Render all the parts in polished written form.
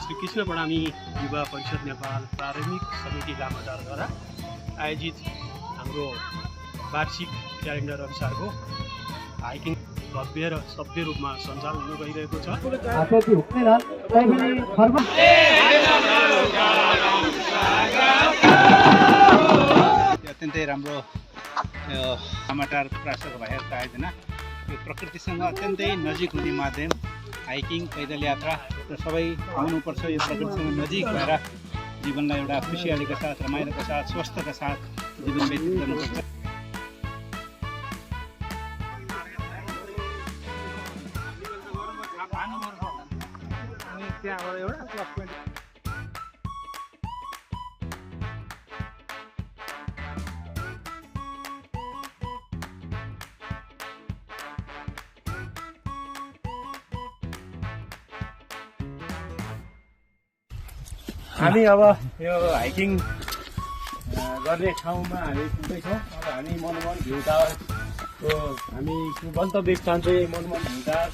श्री कृष्ण प्रणामी युवा परिषद नेपाल प्रारम्भिक समिति लामाटारद्वारा आयोजित हाम्रो वार्षिक क्यालेन्डर अनुसारको हाइकिङ भव्य र सभ्य रूपमा सञ्चालन हुन गइरहेको छ। अत्यन्तै राम्रो लामाटार प्रासको भाइहरूको आयोजना यो प्रकृतिसँग अत्यन्तै नजिक हुने माध्यम हाइकिङ पैदल यात्रा र सबै आउनुपर्छ। यो प्रकृतिसँग नजिक भएर जीवनलाई एउटा खुसियालीका साथ रमाइलोका साथ स्वस्थका साथ जीवन व्यतीत गर्नुपर्छ। हामी अब यो हाइकिङ गर्ने ठाउँमा हामी पुग्दैछौँ। अब हामी मनमोहन भ्यू टावरको हामी गन्तव्य स्थान चाहिँ मनमोहन भ्यू टावर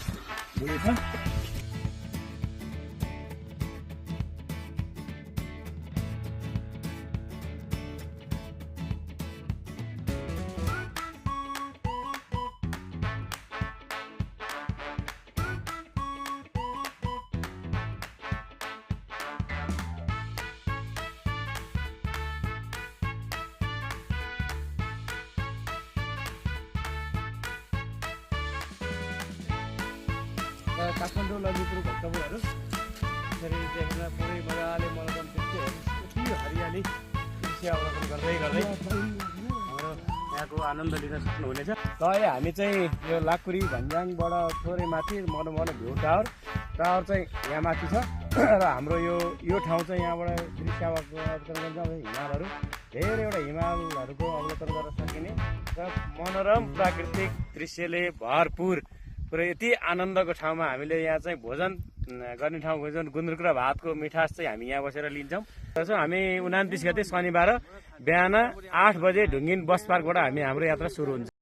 हुनेछ। काठमाडौँ ललितपुर भक्तपुरहरू यसरी देख्न पुरै मजाले मनोरम दृश्य यति हरियाली दृश्य अवलोकन गर्दै गर्दै हाम्रो यहाँको आनन्द लिन सक्नुहुनेछ। र अहिले हामी चाहिँ यो लाकुरी भन्ज्याङबाट थोरै माथि मनमोहन भ्यू टावर चाहिँ यहाँ माथि छ र हाम्रो यो ठाउँ चाहिँ यहाँबाट दृश्य अवलोकन गर्न हिमालहरू धेरैवटा हिमालहरूको अवलोकन गर्न सकिने र मनोरम प्राकृतिक दृश्यले भरपुर पुरै यति आनन्दको ठाउँमा हामीले यहाँ चाहिँ भोजन गर्ने ठाउँ जुन गुन्द्रुक र भातको मिठास चाहिँ हामी यहाँ बसेर लिन्छौँ। हामी 29 गते शनिबार बिहान 8 बजे ढुङ्गिन बस पार्कबाट हाम्रो यात्रा सुरु हुन्छ।